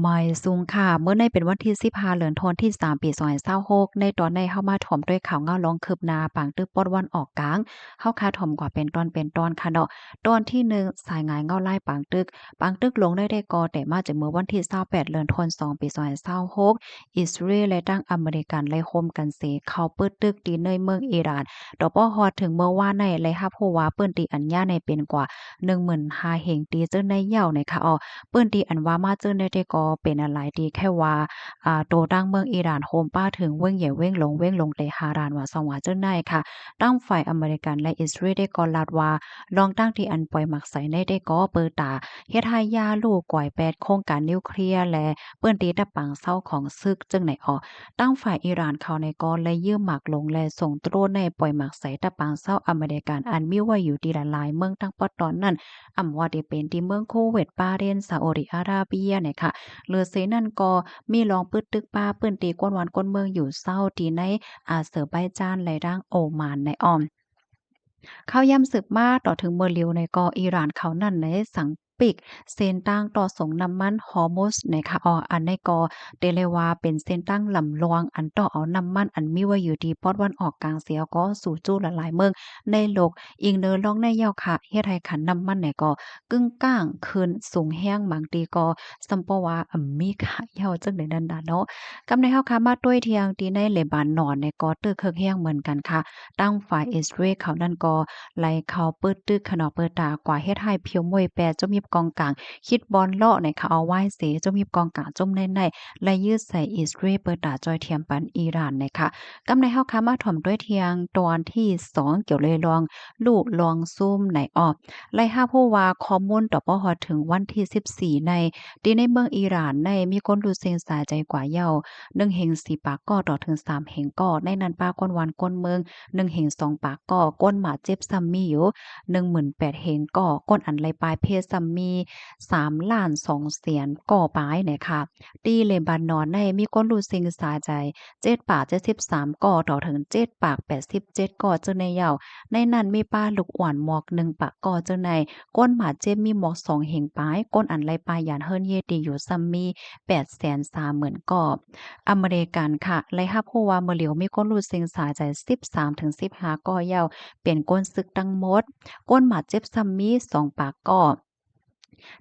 ໝາຍສູງຄ່ະ ມື້ນີ້ເປັນວັນທີສິບຫ້າ ເດືອນທັນວາທີສາມ ປີສອງພັນຊາວຫົກ ໃນຕອນນີ້ເຮົາມາຖອມດ້ວຍຂ່າວເງົາລອງຄືບໜ້າປາງຕຶກປອນວັນອອກກາງ ເຮົາຄາຖອມກວ່າເປັນຕອນເປັນຕອນຄ່ະເນາະ. ຕອນທີໜຶ່ງ ສາຍງານເງົາລາຍປາງຕຶກ ປາງຕຶກລົງໄດ້ແຕ່ກໍແຕ່ມາຈາກມື້ວັນທີຊາວແປດ ເດືອນທັນວາ ສອງ ປີສອງພັນຊາວຫົກ ອິດສະຣາເອນ ແລະ ທັງອາເມລິກັນໄດ້ໂຮມກັນເຊເຂົ້າປຶດຕຶກທີ່ໃນເມືອງອີຣານ ຕໍ່ພໍຮອດເຖິງມື້ວານນີ້ ແລະ ຮັບຮູ້ວ່າພື້ນທີ່ອັນຍາວນີ້ເປັນກວ່າ ໜຶ່ງໝື່ນຫ້າເຮັກຕາເຈີໃນຍາວນີ້ຄ່ະເນາະ. ພື້ນທີ່ອັນວ່າມາເຈີໃນແຕ່ກໍເປັນອັນຫຼາຍທີ່ແຄ່ວ່າ ອາ ໂຕຕັ້ງເມືອງອີຣານ ໂຮມປະເຖິງເວງໃຫຍ່ເວງຫຼວງ ເວງຫຼວງເຕຮາຣານ ວ່າຊອງວ່າເຈີໃນຄ່ະ. ທັງຝ່າຍອາເມລິກັນ ແລະ ອິດສະຣາເອນໄດ້ກໍລັດວ່າ ລອງຕັ້ງທີ່ອັນປ່ອຍໝາກໄສໃນແຕ່ກໍເປີດຕາ ເຮັດໃຫ້ຢາລູກກວາຍແປດໂຄງການນິວເຄລຍ ແລະ ພື້ນທີ່ຕະປາງເຊົາຂອງຊຶກເຈີໃນເນາະ. ທາງຝ່າຍອີຣານເຂົານີ້ກໍໄດ້ຢືມໝາກຫຼົງ ແລະ ສົ່ງໂດຣນໃນປ່ອຍໝາກໃສ່ຕະປາງເຊົາອາເມລິກັນ ອັນມີໄວ້ຢູ່ທີ່ຫຼາຍໆເມືອງທາງປອດຕອນນັ້ນ ອຳວ່າທີ່ເປັນທີ່ເມືອງຄູເວັດ, ບາເຣນ, ຊາອຸດີອາຣາເບຍນີ້ຄ່ະ. ຫຼືເສຍນັ້ນກໍມີລອງປຶດຕຶກປະພື້ນທີ່ຄົນບ້ານຄົນເມືອງຢູ່ເຊົາທີ່ໃນອາເຊີໄບຈານ ແລະ ທາງໂອມານໃນອ້ອມ. ຂ່າວຍາມສືບມາຕໍ່ເຖິງມື້ຫຼຽວນີ້ກໍ ອີຣານເຂົານັ້ນໄດ້ສັ່ງປິດເສັ້ນທາງຕໍ່ສົ່ງນ້ຳມັນຮໍມຸດນີ້ຄ່ະເນາະ. ອັນນີ້ກໍໄດ້ເອີ້ນວ່າເປັນເສັ້ນທາງລຳລອງ ອັນຕໍ່ເອົານ້ຳມັນອັນມີໄວ້ຢູ່ທີ່ປອດວັນອອກກາງເສຍກໍສູ່ຈູ່ຫຼາຍໆເມືອງໃນໂລກ. ອີງເໜືອລອງໃນເຈົ້າຄ່ະ ເຮັດໃຫ້ຄັນນ້ຳມັນນີ້ກໍກຶ້ງກ້າງຂຶ້ນສູງແຮງ ບາງທີກໍສ່ຳເປັນວ່າ ອາ ມີຂາຍເຈົ້າເຈີໃນນັ້ນນະເນາະ. ກັບໃນເຮົາຄ່ະມາຕົວະທຽງທີ່ໃນເລບານອນນີ້ກໍຕຶກເຄີກແຮງເໝືອນກັນຄ່ະ. ທາງຝ່າຍອິດສະຣາເອນເຂົານັ້ນກໍໄດ້ເຂົ້າປຶດຕຶກຂະໜອດເປີດຕາກວ່າເຮັດໃຫ້ຜິວໝວຍແປດຈຸມຍິບກອງກາງ ຄິດບ່ອນເລາະໃນຂະເອົາວາຍເສ ຈຸມຍິບກອງກາງຈຸມໃນໃນ ແລະ ຢືດໃສ່ອິດສະຣາເອນເປີດຕາຈ່ອຍຖຽມປັນອີຣານໃນຄ່ະ. ກັບໃນເຮົາຄ່ະມາຖອມຕົວະທຽງຕອນທີສອງ ກ່ຽວເລີຍລອງ ລູກລອງຊຸມໃນອອກ ໄດ້ຮັບຮູ້ວ່າຂໍ້ມູນຕໍ່ພໍຮອດເຖິງວັນທີສິບສີ່ໃນ ທີ່ໃນເມືອງອີຣານໃນມີຄົນລູກເສັງສາຍໃຈກວ່າເຍົາ ໜຶ່ງເຮັກສີ່ປາກກໍຕໍ່ເຖິງສາມເຮັກກໍ ໃນນັ້ນປະຄົນບ້ານຄົນເມືອງ ໜຶ່ງເຮັກສອງປາກກໍ ຄົນບາດເຈັບຊ້ຳມີຢູ່ ໜຶ່ງໝື່ນແປດເຮັກກໍ ຄົນອັນໄດ້ປາຍເພຊຊ້ຳມີ ສາມລ້ານສອງແສນກໍປາຍໃນຄ່ະ. ທີ່ເລບານອນໃນມີຄົນລູກເສັງສາຍໃຈ ເຈັດປາກເຈັດສິບສາມກໍ ຕໍ່ເຖິງເຈັດປາກແປດສິບເຈັດກໍເຈີໃນເຍົາ ໃນນັ້ນມີປ້າລູກອ່ອນໝວກໜຶ່ງປາກກໍເຈີໃນ ຄົນບາດເຈັບມີໝວກສອງເຮັກປາຍ ຄົນອັນໄດ້ປາຍຢານເຮືອນເຢທີ່ຢູ່ຊ້ຳມີແປດແສນສາມໝື່ນກໍ. ອາເມລິກັນຄ່ະ ໄດ້ຮັບຮູ້ວ່າມື້ຫຼຽວມີຄົນລູກເສັງສາຍໃຈສິບສາມເຖິງສິບຫ້າກໍເຍົາ ເປັນຄົນຊຶກທັງໝົດ ຄົນບາດເຈັບຊ້ຳມີສອງປາກກໍ.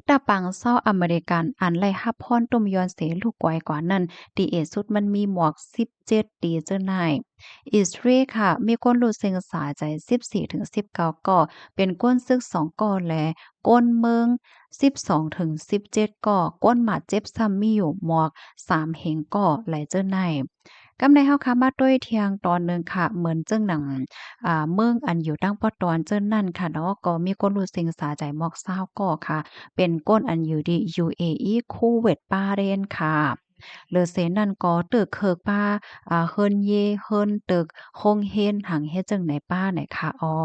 ຕະປາງເຊົາອາເມລິກັນອັນໄດ້ຮັບພອນຕຸ້ມຢອນເສລູກກວາຍກວ່ານັ້ນ ທີ່ເອດສຸດມັນມີໝວກສິບເຈັດຕີເຈີໃນ. ອິດສະຣາເອນຄ່ະ ມີຄົນລູກເສັງສາຍໃຈສິບສີ່ເຖິງສິບເກົ້າກໍ ເປັນຄົນຊຶກສອງກໍ ແລະ ຄົນເມືອງສິບສອງເຖິງສິບເຈັດກໍ ຄົນບາດເຈັບຊ້ຳມີຢູ່ໝວກສາມເຮັກກໍ ແລະ ເຈີໃນ. ກັບໃນເຮົາຄ່ະມາຕົວະທຽງຕອນໜຶ່ງຄ່ະ ເໝືອນເຈີໜັງ ອາ ເມືອງອັນຢູ່ທາງປອດຕອນເຈີນັ້ນຄ່ະເນາະ ກໍມີຄົນລູກເສັງສາຍໃຈໝວກຊາວກໍຄ່ະ ເປັນຄົນອັນຢູ່ທີ່ ຢູເອອີ ຄູເວັດ, ບາເຣນຄ່ະ. ຫຼືເສຍນັ້ນກໍຕຶກເຄີກປະ ອາ ເຮືອນເຢ ເຮືອນຕຶກ ໂຮງຮຽນ ຫຍັງເຮັດເຈີໃນປ່າໃນຄ່ະອອ.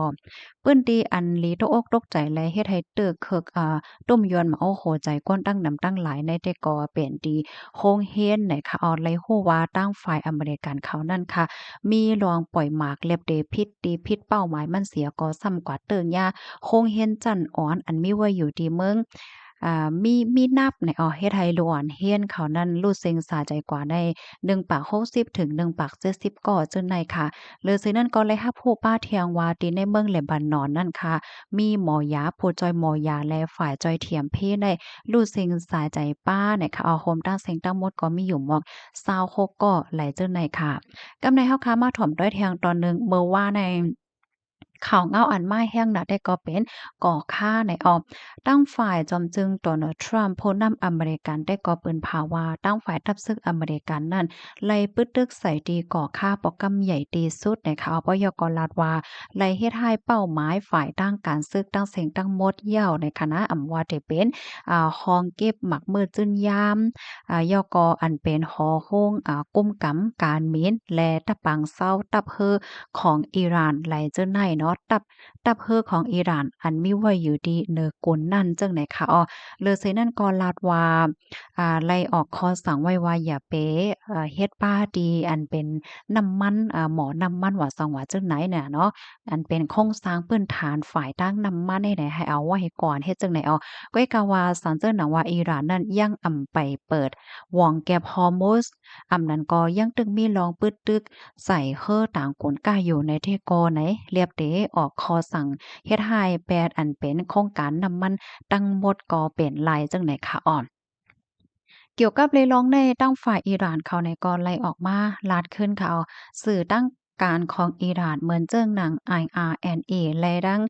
ພື້ນທີ່ອັນລີຕົກອົກຕົກໃຈ ແລະ ເຮັດໃຫ້ຕຶກເຄີກ ອາ ຕຸ້ມຢອນໝາກອົກຫົວໃຈຄົນຕັ້ງນຳຕັ້ງຫຼາຍໃນແຕ່ກໍເປັນທີ່ໂຮງຮຽນໃນຄ່ະອອ ໄດ້ຮູ້ວ່າທາງຝ່າຍອາເມລິກັນເຂົານັ້ນຄ່ະ ມີລອງປ່ອຍໝາກເລັບເຕຜິດ ທີ່ຜິດເປົ້າໝາຍມັນເສຍກໍຊ້ຳກວ່າຕຶກຍາໂຮງຮຽນຊັ້ນອ່ອນ ອັນມີໄວ້ຢູ່ທີ່ເມືອງ ອາ ມີ ມີນັບໃນອອ ເຮັດໃຫ້ລູກອ່ອນຮຽນເຂົານັ້ນລູກເສັງສາຍໃຈກວ່າໃນ ໜຶ່ງປາກຫົກສິບເຖິງໜຶ່ງປາກເຈັດສິບກໍເຈີໃນຄ່ະ. ຫຼືເສຍນັ້ນກໍໄດ້ຮັບຮູ້ປະທຽງວ່າ ທີ່ໃນເມືອງເລບານອນນັ້ນຄ່ະ ມີໝໍຢາ ຜູ້ຊ່ອຍໝໍຢາ ແລະ ຝ່າຍຈ່ອຍຖຽມເພໃນ ລູກເສັງສາຍໃຈປາໃນຄ່ະ ເອົາໂຮມທັງເສັງທັງໝົດກໍມີຢູ່ໝວກຊາວຫົກກໍ ແລະ ເຈີໃນຄ່ະ. ກັບໃນເຮົາຄ່ະມາຖອມດ້ວຍທຽງຕອນໜຶ່ງ ເມື່ອວານໃນ ຂ່າວເງົາອັນມາແຮງໜ້າແຕ່ກໍເປັນກໍຄ້າໃນອອ. ທາງຝ່າຍຈອມຈຶ່ງ ໂດນັລ ທຣຳ ຜູ້ນຳອາເມລິກັນ ແຕ່ກໍເປີດເຜີຍວ່າ ທາງຝ່າຍທັບຊຶກອາເມລິກັນນັ້ນ ໄດ້ປຶດຕຶກໃສ່ທີ່ກໍຄ້າປອກກຳໃຫຍ່ທີ່ສຸດໃນຄ່ະ ອພ ກໍລັດວ່າ ໄດ້ເຮັດຮ້າຍເປົ້າໝາຍຝ່າຍທາງການຊຶກທັງເສັງທັງໝົດແລ້ວໃນຂະນະ ອຳວ່າຈະເປັນ ອາ ຫ້ອງເກັບໝາກມືດຈືນຍາມ ອາ ແລ້ວກໍອັນເປັນຫໍໂຮງ ອາ ກຸມກຳການມິນ ແລະ ຕະປາງເຊົາຕັບເຮີຂອງອີຣານ ແລະ ເຈີໃນເນາະ. ທັບ ທັບເຮືອຂອງອີຣານອັນມີໄວ້ຢູ່ທີ່ເນີກຸນນັ້ນ ຈັ່ງໃດຄະອໍ. ເລີເຊນັ້ນກໍລາດວ່າ ອ່າ ໄລ່ອອກຂໍ້ສັ່ງໄວ້ວ່າຢ່າໄປ ເອີ ເຮັດປາທີ່ອັນເປັນນ້ຳມັນ ເອີ ໝໍ້ນ້ຳມັນວ່າຊັ້ນວ່າຈັ່ງໃດນະເນາະ ອັນເປັນໂຄງສ້າງພື້ນຖານຝ່າຍທາງນ້ຳມັນໃຫ້ໄດ້ ໃຫ້ເອົາໄວ້ໃຫ້ກ່ອນ ເຮັດຈັ່ງໃດອໍ. ກໍກະວ່າສັນເຈີໜັງວ່າອີຣານນັ້ນຍັງອຳໄປເປີດຫວ່ອງແກັບຮໍມຸດ ອຳນັ້ນກໍຍັງຕຶກມີລອງປຶດຕຶກໃສ່ເຮືອຕາງກົນກາຢູ່ໃນເທໂກໃນ ລຽບເຕອອກຂໍ້ສັ່ງເຮັດຮ້າຍແປດ ອັນເປັນໂຄງການນ້ຳມັນທັງໝົດກໍເປັນໄລ ຈັ່ງໃດຄະອໍ. ກ່ຽວກັບເລື່ອງນີ້ ທາງຝ່າຍອີຣານເຂົານີ້ກໍໄລ່ອອກມາລາດຂຶ້ນຄະອໍ. ສື່ທາງການຂອງອີຣານ ເໝືອນເຈີໜັງ ໄອອາແອນເອ ແລະ ທັງ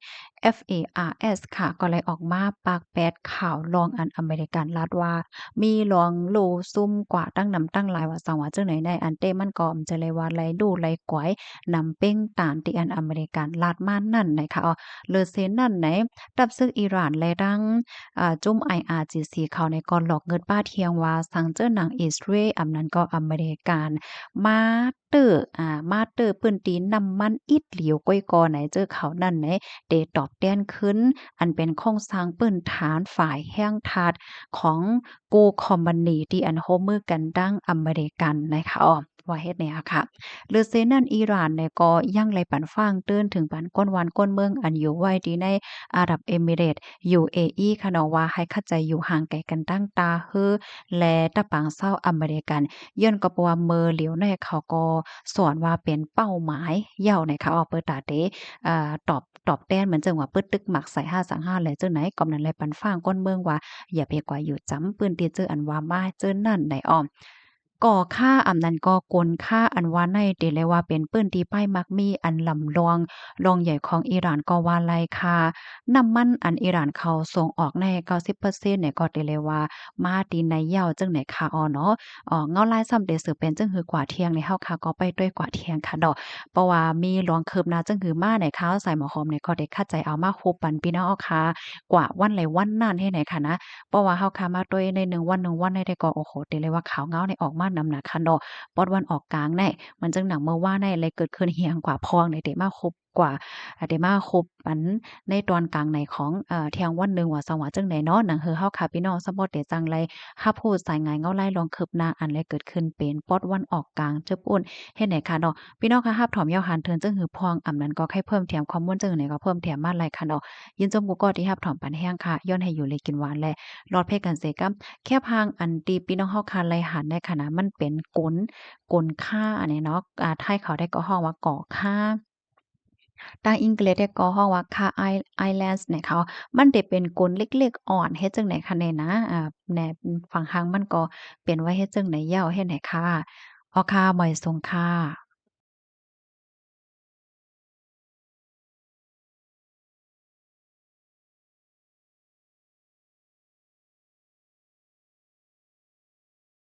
ເອັຟເອອາເອສ ຄະ ກໍໄດ້ອອກມາປາກແປດຂ່າວລອງອັນອາເມລິກັນລັດວ່າ ມີລອງໂຫຼຊຸມກວ່າຕັ້ງນຳຕັ້ງຫຼາຍວ່າຊັ້ນວ່າຈັ່ງໃດໃນ ອັນເຕະມັນກໍອຳຈະໄລວ່າໄລດູໄລກວາຍນຳເປັງຕາມທີ່ອັນອາເມລິກັນລັດມານັ້ນໃນຄະ. ເລີເຊນັ້ນໃນ ທັບເຊືອກອີຣານ ແລະ ທັງ ອາ ຈຸ້ມ ໄອອາຈີຊີ ເຂົາໃນກໍຫຼອກງຶດປ້າທ່ຽງວ່າ ສັງເຈີໜັງອິດສະຣາເອລ ອຳນັ້ນກໍອາເມລິກັນ ມາເຕີ ອາ ມາເຕີພື້ນທີ່ນ້ຳມັນອິດຫຼຽວກ້ອຍກໍໃນເຈີເຂົານັ້ນໃນ ເຕຕອບແທນຄືນ ອັນເປັນໂຄງສ້າງພື້ນຖານຝ່າຍແຮງທາດຂອງ ໂກຄອມພານີທີ່ອັນຮ່ວມມືກັນດັ່ງອາເມລິກັນນະຄະ ວ່າເຮັດແນວຄະ. ເລີເຊນັ້ນອີຣານໃນກໍຍັງໄລ່ປັນຝາກເຕືອນເຖິງບັນຄົນບ້ານຄົນເມືອງອັນຢູ່ໄວ້ທີ່ໃນອາຣັບເອມິເຣດ ຢູເອອີ ຄະເນາະ ວ່າໃຫ້ຂະຈາຍຢູ່ຫ່າງໄກກັນຕັ້ງຕາເຮືອ ແລະ ຕະປາງເຊົາອາເມລິກັນ ຍ້ອນກໍເພາະວ່າເມີຫຼຽວໃນເຂົາກໍສອນວ່າເປັນເປົ້າໝາຍເຍົາໃນຄະ ເອົາເປີດຕາເຕ ເອີ ຕອບ ຕອບແທນ ເໝືອນເຊິ່ງວ່າປຶດຕຶກໝາກໃສ່ຫ້າສັງຫ້າແລະ ຈັ່ງໃດ ກໍນັ້ນແລະ ປັນຝາກຄົນເມືອງວ່າ ຢ່າໄປກວາດຢູ່ຈຳພື້ນທີ່ເຈີອັນວ່າມາເຈີນັ້ນໃນອ້ອມ ກໍຄາ ອຳນັ້ນກໍກົນຄາ ອັນວ່າໃນເຕເລວ່າເປັນພື້ນທີ່ປ້າຍມັກມີອັນລຳລອງ ລອງໃຫຍ່ຂອງອີຣານກໍວ່າໄລຄາ ນ້ຳມັນອັນອີຣານເຂົາສົ່ງອອກໃນເກົ້າສິບເປີເຊັນໃນກໍເຕເລວ່າມາທີ່ໃນເຍົາ ຈັ່ງໃດຄະ ອໍເນາະ. ເງົາລາຍຊ້ຳເຕສືບເປັນຈັ່ງຄືກວ່າທ່ຽງໃນ ເຮົາຄະກໍໄປດ້ວຍກວ່າທ່ຽງຄະເນາະ ເພາະວ່າມີລວງຄືບໜ້າຈັ່ງຄືມາໃນຄະ ສາຍໝໍຫອມໃນກໍໄດ້ຂະຈາຍເອົາມາໂຮບປັນພີ່ນ້ອງເຮົາຄະ ກວ່າວັນໃລວັນນັ້ນໃຫ້ໃນຄະນະ ເພາະວ່າເຮົາຄະມາດ້ວຍໃນໜຶ່ງວັນໜຶ່ງວັນໃນແຕ່ກໍ ໂອ້ໂຫ ເຕເລວ່າຂ່າວເງົາໃນອອກມາໜັກໆຄະເນາະ ປອດວັນອອກກາງໃນ ມັນຈັ່ງໜັງເມື່ອວານໃນ ແລະ ເກີດຂຶ້ນຮຽງກວ່າພອງໃນ ເຕມາໂຮບ ກວ່າ ອາ ເຕມາໂຮບປັນໃນຕອນກາງໃນຂອງ ເອີ ທ່ຽງວັນໜຶ່ງວ່າຊັ້ນວ່າຈັ່ງໃດເນາະ ໜັງເຮືອເຮົາຄະ ພີ່ນ້ອງສະໝົດເຕຈັ່ງໄລຮັບຮູ້ສາຍງານເງົາລາຍລວງຄືບໜ້າ ອັນແລະເກີດຂຶ້ນເປັນປອດວັນອອກກາງ ເຈີປຸ້ນ ເຮັດໃດຄະເນາະ. ພີ່ນ້ອງຄະ ຮັບຖອມເຍົາຫານເທີນຈັ່ງຄືພອງ ອຳນັ້ນກໍໃຫ້ເພີ່ມແຖມຂໍ້ມູນຈັ່ງໃດກໍເພີ່ມແຖມມາໄລຄະເນາະ. ຍິນຊົມກູ່ກໍທີ່ຮັບຖອມປັນແຮງຄະ ຍ້ອນໃຫ້ຢູ່ດີກິນຫວານ ແລະ ລອດເພກັນເສກຳ ແຄບຫ່າງອັນທີ່ພີ່ນ້ອງເຮົາຄະໄລຫັນໃນຄະນະ ມັນເປັນກົນ ກົນຄາ ອັນນີ້ເນາະ ອາ ໄທເຂົາໄດ້ກໍຮ້ອງວ່າກໍຄາ ທາງອັງກິດເດກໍຮ້ອງວ່າ ຄາໄອ ໄອແລນ ໃນເຂົາ ມັນໄດ້ເປັນກົນເລັກໆອ່ອນ ເຮັດຈັ່ງໃດຄະແນ່ນະ ອາ ແນ່ ຝັ່ງຫ່າງມັນກໍເປັນວ່າເຮັດຈັ່ງໃດເຍົາ ເຮັດໃດຄະ ອໍ ຄະ ໝາຍສົງຄະ.